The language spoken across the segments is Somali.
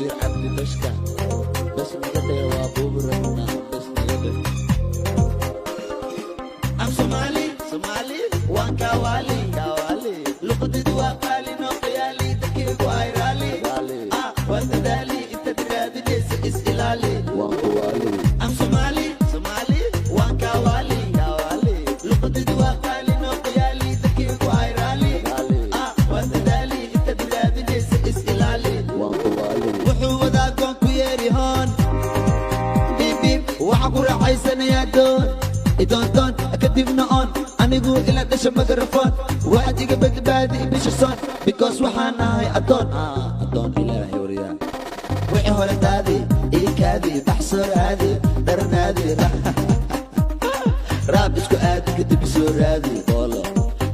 Bashiir Cabdi Bashka, bas naga dheh, waa buubi rabnaa, bas naga dheh. I'm Somali, Somali, waan kawaali, Kawaali. Luqadaydu waa qaali, noo qiyaali, dadkaygu ay raali. Raali. Ah, waan dadaali, intaad raadinaysa is ilaali. Waan kuwaali. I'm Somali, Somali, waan kawaali, Kawaali. Luqadaydu waa qaali, noo qiyaali, dadkaygu ay raali. Raali. Ah, waan dadaali, intaad raadinaysa is ilaali. Waan kuwaali. Wuxuu wadaa goon ku yeeri hoon biib, waxaan ku raaxaysanayaa doon idoondoon, kadibna oon anigu ila dhasha mikrofon. Waxaad iga badbaadi bisha soon, because waxaan ahay addoon. Ah, addoon Ilaahay, waryaa. Wixii hore daadi, ii kaadi, baxsoo raadi, dharnaadi, raab isku aadi, kadib isoo raadi Boolo.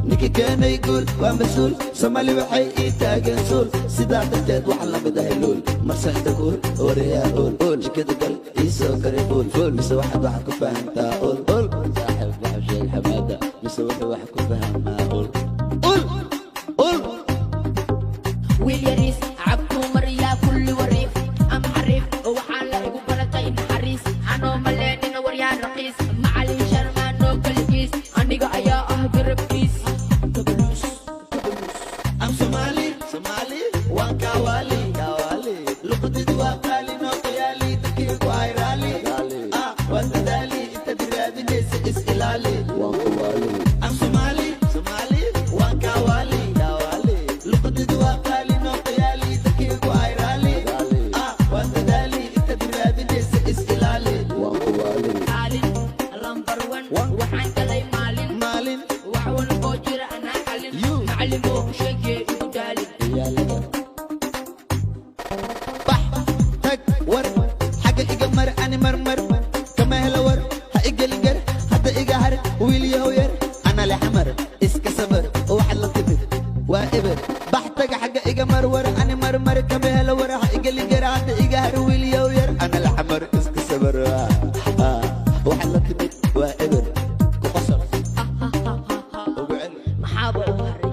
Ninka keenay guul waa mas-uul. Soomaali waxay ii taageen suul, sidaa darteed waxaan la mid ahay luul marse inta kuul. Wariyaa uul uul, jikada gal, ii soo kari fuul fuul, mise waxaad ku fahantaa ul ul? Saaxiib, waxu sheeg xamaada, mise wuxuu wax ku fahmaa ul? Ul ul. Wiil yariis cabtuu mariyaa kulli wariif ama xariif, waxaa la igu baratay naxariis, anoo maleenina waryaa raqiis. Macalin Sharmaanoo kaligiis, aniga ayaa ah garabkiis. Kabaluus, kabaluus. I'm Somali, Somali, waan kawaali, Kawaali. Luqadaydu waa qaali, noo qiyaali, dadkaygu ay raali. Raali. Ah, waan dadaali, intaad raadinaysa is ilaali. Waan kuwaali. I'm Somali, Somali, waan kawaali, Kawaali. Luqadaydu waa qaali, noo qiyaali, dadkaygu ay raali. Raali. Ah, waan dadaali, intaad raadinaysa is ilaali. Waan kuwaali. Maalin lambar one, waxaan galay maalin. Maalin. Wax walboo jira anaa xalin. You. Macalimoo u sheegee igu daalin. Ciyaalada. Bax tag, war xagga iga mar, ani marmar kama helo war, ha igelin gar, hadda iga har, wiil yahow yar, ana le xamar, iska sabar, waxaad la timid waa eber. Bax tag, xagga iga mar, war ani marmar kama helo war, ha igelin gar, hadda iga har, wiil yahow yar, ana le xamar, iska sabar, waxaad la timid waa eber. Ku qosol, ugu celi. Maxaaba u haray?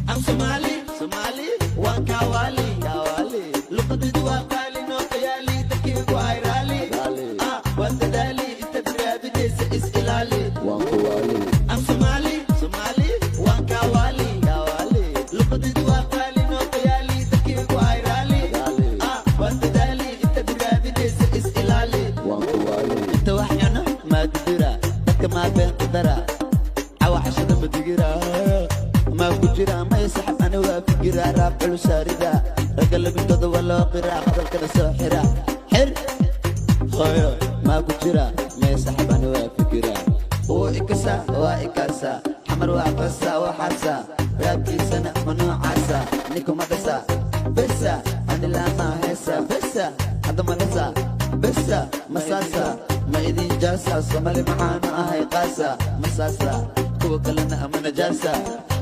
I'm Somali, Somali, waan kawaali, Kawaali. Luqadaydu waa qaali, noo qiyaali, dadkaygu ay raali. Raali. Ah, waan dadaali, intaad raadinaysa is ilaali. Waan kuwaali. I'm Somali, Somali, waan kawaali, Kawaali. Luqadaydu waa qaali, noo qiyaali, dadkaygu ay raali. Raali. Ah, waan dadaali, intaad raadinaysa is ilaali. Waan kuwaali. Inta wax cuno maa gudira, dadka maa been ku dara, cawa cashada ma digira, maa ku jira may saxab, ani waa fikira, raab culusaarida, ragga labintooda waa loo qiraa, hadalkana soo xira xir hooyo, maa ku jira may saxab, ani waa fikira, wuu ikasa, waa ikasa, xamar waa qasa, waxaasa raabkiisana ma noocaasa, ninkuma dhasa besa, ani lama heesa besa, hadda ma dhasa besa, masaasa ma idin jaasa, Somali maxaanu ahay qaasa, masaasa kuwa kalena ama najaasa,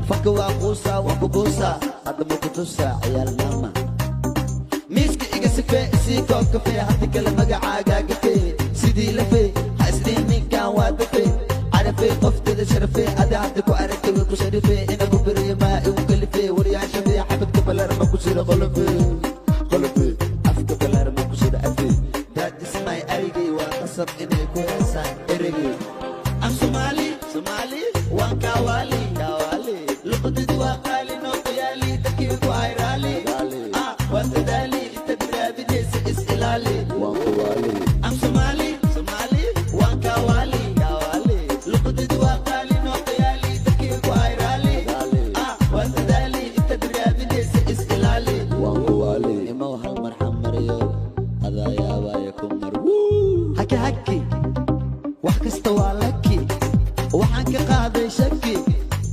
fanka waa quusa, waa ku buusa, hadda ma ku tusa ciyaal maama, miiska iga sifee, isii koob kafee, haddi kale magacaagaa gafee, sidii lafee ha isdhihin ninkan waa dafee, carafee qofteeda sharafee, adi hadda ku aragtay way ku sharifee, ina ku beriyo maa igu kalifee, waryaashabee xabadka balarma ku sira qolofee, qolofee afka balarma ku sira afee, that is my arigay, waa qasab inay ku heesaan erigay. I'm Somali, Somali, waan kawaali, Kawaali. Luqadaydu waa qaali, noo qiyaali, dadkaygu ay raali. Raali. Ah, waan dadaali, intaad raadinaysa is ilaali. Waan kuwaali. I'm Somali, Somali, waan kawaali, Kawaali. Luqadaydu waa qaali, noo qiyaali, dadkaygu ay raali. Raali. Ah, waan dadaali, intaad raadinaysa is ilaali. Waan kuwaali. Imow hal marxam mariyo, adaa yaabaya ku mar. Haki haki, wax kasta waa laki, waxaan ka qaaday shaki,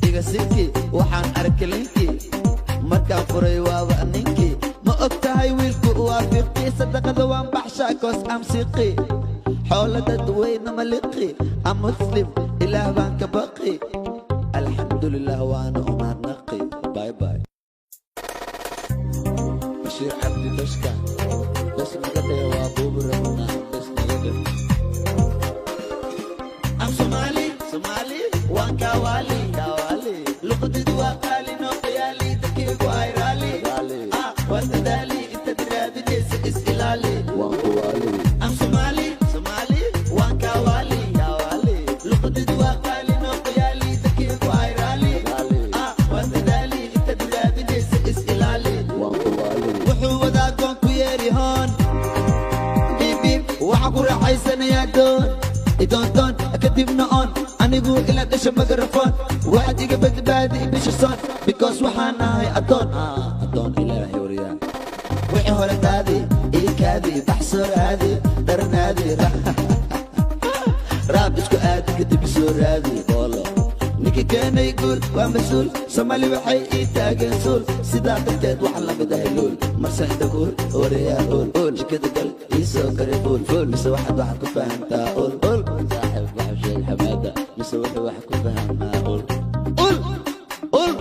iga siki, waxaan arkay linki, markaan furay waaba ninkii. Ma og tahay wiilku waa fiqi, sadaqada waan baxshaa, koos am siqi, xoola dadweyne ma liqi, am muslim, Ilaah baan ka baqi, alxamdulilah, waana u mahadnaqi. Bye bye. Bashiir Cabdi Bashka, bas naga dheh, waa buubi rabnaa, bas naga dheh. I'm Somali, Somali, waan kawaali, Kawaali. Luqadaydu waa qaali, noo qiyaali, dadkaygu ay raali. Raali. Ah, waan dadaali, intaad raadinaysa Kadibna on anigu ila dhasha mikrofon. Waxaad iga badbaadi bisha son because waxaan ahay adoon, adoon Ilaahay waryaa. Wixii hore daadi, ii kaadi, baxsoo raadi, darnaadi, raab isku aadi, kadib soo raadi boolo. Ninka keenay guul waa mas-uul. Soomaali waxay ii taageen suul, sidaa darteed waxaan la mid ahay luul. Marse inta kuul wariyaa uul uul, jikada gal, ii soo kari fuul fuul. Mise waxaad ku fahamtaa ul ul? Saaxib, waxa sheeg xamaada. Mise wuxuu wax ku fahamaa ul ul ul?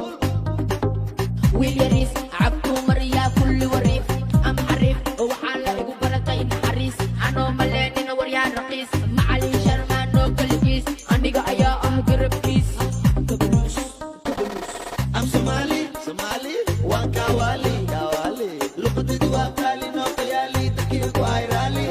Wiil yariis cabtuu mariyaa kulli wariif am xariif, waxaa la igu baratay naxariis, anoo maleenina waryaa raqiis. Macalin Sharmaanoo kaligiis, aniga ayaa ah garabkiis. I'm Somali, Somali, waan Kawali, Kawali. Luqadaydu waa qaali, noo qiyaali, dadkii ku ay raali.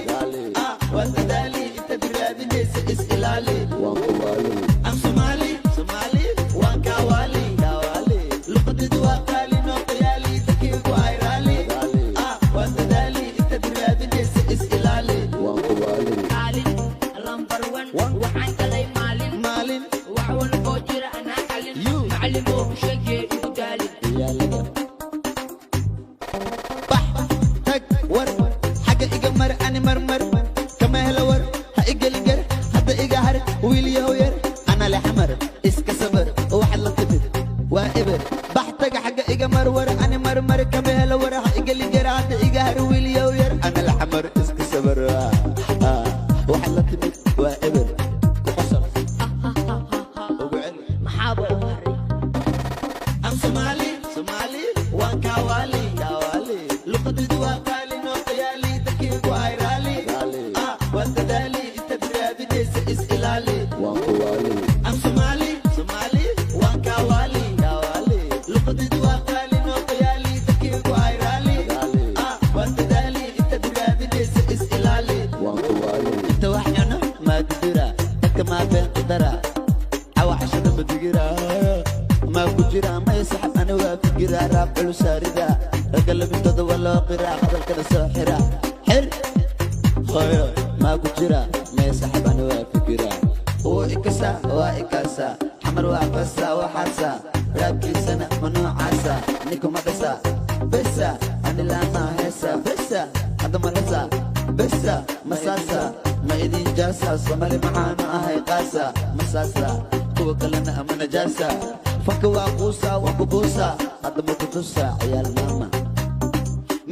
Ah, waan dadaali, intaad raadinaysa is ilaali. Waan kuwaali. I'm Somali, Somali, waan Kawali, Kawali. Luqadaydu waa qaali, noo qiyaali, dadkii ku ay raali. Ah, waan dadaali, intaad raadinaysa is ilaali. Waan kuwaali. Kaalin lambar one waxaan galay maalin. Maalin. Wax walboo jira anaa xalin. You. Macalimow sheegee igu daalin. Ciyaalada. Bax tag, war xagga iga mar, ani marmar kama helo war, ha igelin gar, hadda iga har, wiil yahow yar, ana le xamar iska sabar, waxaad la timid waa eber. Bax tag, xagga iga mar, war ani marmar kama helo war, ha igelin gar, hadda iga har, wiil yahow yar, ana le xamar iska sabar, waxaad la timid waa eber. Ku qosol, ugu celi. Maxaaba u haray? I'm Somali, Somali, waan Kawali, Kawali. Luqadaydu waa qaali, noo qiyaali, dadkii ku ay raali. Ah, waan dadaali, intaad raadinaysa is ilaali. Waan kuwaali. I'm Somali, Somali, waan Kawali, Kawali. Luqadaydu waa qaali, noo qiyaali, dadkii ku ay raali. Ah, waan dadaali, intaad raadinaysa is ilaali. Waan kuwaali. Inta wax cuno maa gudura, dadka maa been qadara. Cawa cashada ma digira, maa ku jira may saxab, ani waa fikiraa, raab culus saarida, ragga labintooda waa loo qiraa, hadalkana soo xira xir hooyo. Maa ku jira may saxab, ani waa fikiraa, wuu ikasa, waa ikasa, xamar waa qasa, waxaasa raabkiisana ma noocaasa, ninkuma dhasa besa, ani laama heesa besa, hadda ma dhasa besa, masaasa ma idin jaasa, Somali maxaanu ahay qaasa, masaasa kuwa kalena ama najaasa, fanka waa quusa, waa kubuusa, hadda ma kutusa ciyaal maama.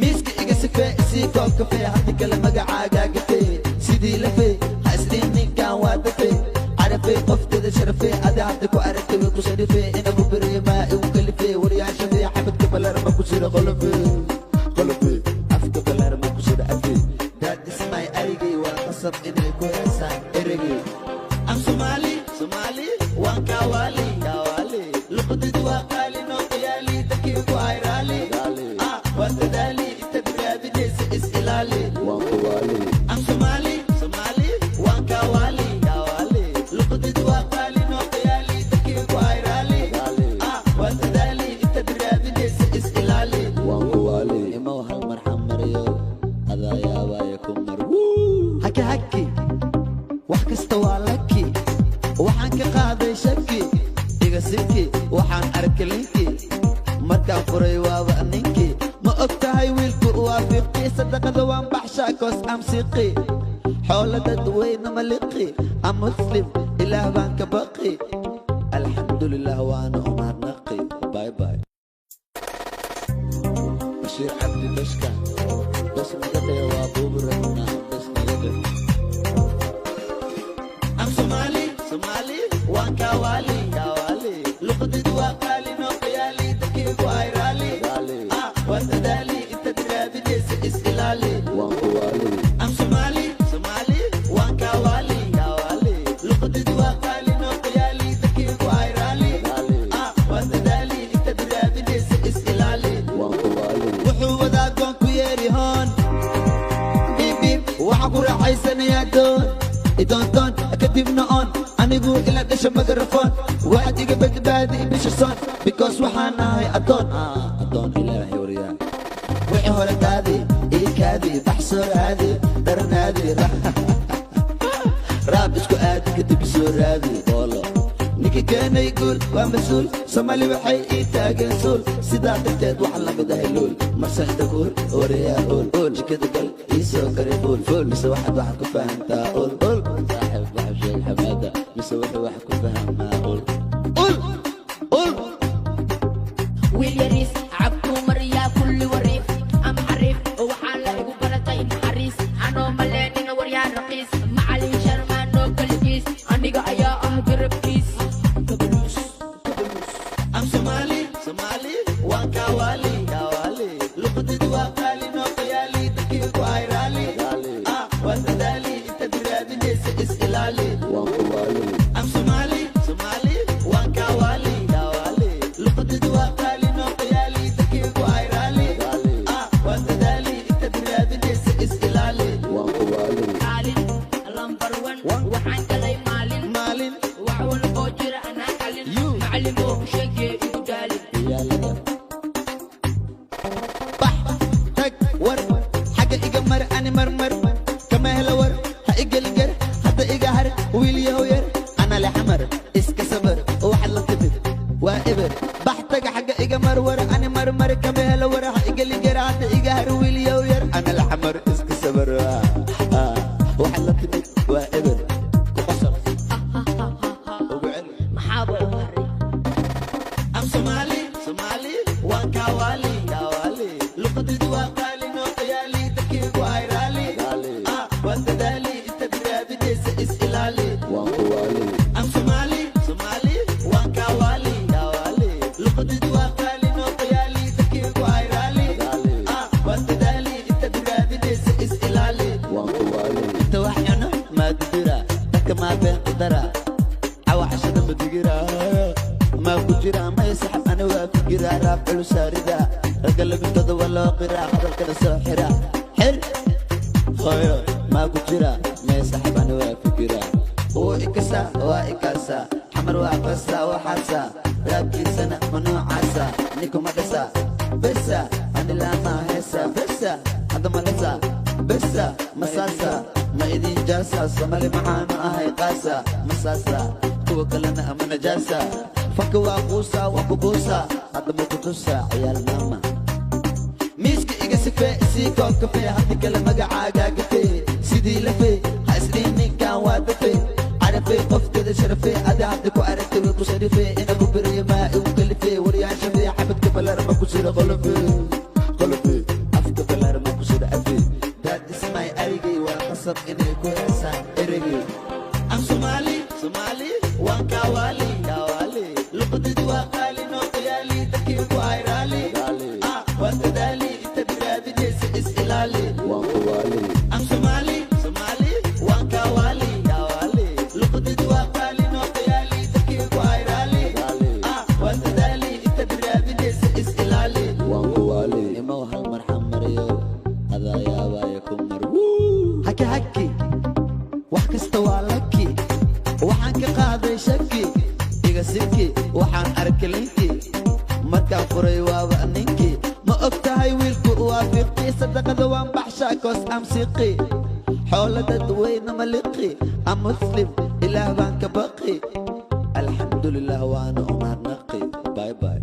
Miiska iga sifee, isii koob kafee, haddi kale magacaagaa gafee, sidii lafee ha isliin, ninkan waa dafee, carafee, qofteeda sharafee, adi hadda ku aragtay way ku sharifee, inagu beriye maa igu kalifee, waryaashadee xabadka balarma ku jira qolofee, qolofee, afka balarma ku jira afee. That is my arigay, waa qasab inay ku heesaan erigay. I'm Somali, Somali, waan Kawali, Kawali. Luqadaydu waa qaali, noo qiyaali, dadkii ku ay raali. Ah, waan dadaali, intaad raadinaysa is ilaali. Waan kuwaali. I'm Somali, Somali, waan Kawali, Kawali. Luqadaydu waa qaali, noo qiyaali, dadkii ku ay raali. Ah, waan dadaali, intaad raadinaysa is ilaali. Waan kuwaali. Imow hal marxam mariyo, adaa yaabaya ku mar. Haki haki. Wax kasta waa laki, waxaan ka qaaday shaki, iga siki, waxaan arkay linki, markaan furay waaba ninkii. Ma og tahay wiilku waa fiqi? Sadaqada waan baxshaa koos am siqi, xoolo dadweyne ma liqi. Am Muslim, Ilaah baan ka baqi, alxamdulilah, waana umahadnaqi. Bye bye. Bashiir Cabdi Bashka, bas naga dheh, waa buubi rabnaa, bas naga dheh. I'm Somali, Somali, waan Kawali, Kawali. Luqadaydu waa qaali, noo qiyaali, dadkii ku ay raali. Ah, waan dadaali, intaad raadinaysa is ilaali. Waan kuwaali. I'm Somali, Somali, waan Kawali, Kawali. Luqadaydu waa qaali, noo qiyaali, dadkii ku ay raali. Ah, waan dadaali, intaad raadinaysa is ilaali. Waan kuwaali. Wuxuu wadaa goon ku yeeri hoon biib biib, waxaan ku raaxaysanayaa doon idoontoon, kadibna on anigu ila dhasha mikrofon. Waxaad iga badbaadi bisha son because waxaan ahay adoon, adoon Ilaahay waryaa. Wixii hore daadi, ii kaadi, baxsoo raadi, darnaadi, raab isku aadi, kadib. Isoo raadi boolo ninka keenay guul waa mas-uul Soomaali waxay ii taageen suul sidaa darteed waxaa la mid ahay luul marsan dakuur wareeyaa ool ool jikada gal ii soo kari fuul fuul mise waxaad wax ku fahantaa ul ul saaxiib waxa sheeg xamaada mise wuxuu wax ku fahamaa ul ul ul Wiil yariis cabku mariyaa kulli wariif am xariif waxaan la igu baratay naxariis anoo maleenina waryaa raqiis macalin sharmaanoo kaligiis aniga ayaa ah garabkiis. I'm Somali, Somali, waan Kawali, Kawali. Luqadaydu waa qaali, noo qiyaali, dadkii ku ay raali. Ah, waan dadaali, intaad raadinaysa is ilaali. Waan kuwaali. I'm Somali, Somali, waan Kawali, Kawali. Luqadaydu waa qaali, noo qiyaali, dadkii ku ay raali. Ah, waan dadaali, intaad raadinaysa is ilaali. Waan kuwaali. Kaalin lambar one waxaan galay maalin Maalin, wax walboo jira anaa qalin You. macalimow sheegee igu daalin. Ciyaalada. Bax, tag, war, xagga iga mar, ani marmar, kama helo war, ha igelin gar, hadda iga har, wiil yahow yar, ana le xamar, iska sabar, waxaad la timid, waa eber. Bax, tag, xagga iga mar, war, ani marmar, kama helo war, ha igelin gar, hadda iga har, wiil yahow yar, ana le xamar, iska sabar, waxaad la timid, waa eber. Ku qosol, ugu celi. Maxaaba u haray? I'm Somali, Somali, waan Kawali, Kawali. Luqadaydu waa qaali, noo qiyaali, dadkii ku ay raali. Ah, waan dadaali, intaad raadinaysa is ilaali. Waan kuwaali. I'm Somali, Somali, waan Kawali, Kawali. Luqadaydu waa qaali, noo qiyaali, dadkii ku ay raali. Ah, waan dadaali, intaad raadinaysa is ilaali. Waan kuwaali. Inta wax cuno, maa didira, dadka maa been ku dara. Cawa cashada ma digira ma ku jira may saxab ani waa fikira raab culus saarida ragga labintooda waa loo qiraa hadalkana soo xira xir hooyo ma ku jira may saxab ani waa fikira wuu ikasa waa ikasa xamar waa qasa waxaasa raabkiisana ma noocaasa ninkuma dhasa besa ani laama heesa besa hadda ma dhasa besa masaasa ma idin jaasa Soomaali maxaa ma ahay qaasa masaasa kuwa kalena ama najaasa fanka waa quusa waa kubuusa hadda ma kutusa ciyaal maama miiska iga sifee isii koob kafee haddi kale magacaagaa gafee sidii lafee ha isdhihin ninkan waa dafee carafee qofkeeda sharafee adi hadda ku aragtay way ku sharifee ina ku beriyo maa igu kalifee waryaashafee xabadka balarma ku sira qolofee qolofee afka balarma ku sira afee daad ismay arigay waa qasab inay ku heesaan erigay. I'm Somali, Somali, waan Kawali, Kawali. Luqadaydu waa qaali, noo qiyaali, dadkii ku ay raali. Ah, waan dadaali, intaad raadinaysa is ilaali. Waan kuwaali. I'm Somali, Somali, waan Kawali, Kawali. Luqadaydu waa qaali, noo qiyaali, dadkii ku ay raali. Ah, waan dadaali, intaad raadinaysa is ilaali. Waan kuwaali. Imow hal marxam mariyo, adaa yaabaya ku mar. Haki haki. Wax kasta waa laki waxaan ka qaaday shaki iga siki waxaan arkay linki markaan furay waaba ninkii ma og tahay wiilku waa fiiqi sadaqada waan baxshaa koos am siqi xoolo dadweyne ma liqi am muslim ilaah baan ka baqi alxamdulilah waana u mahadnaqi. Bye bye.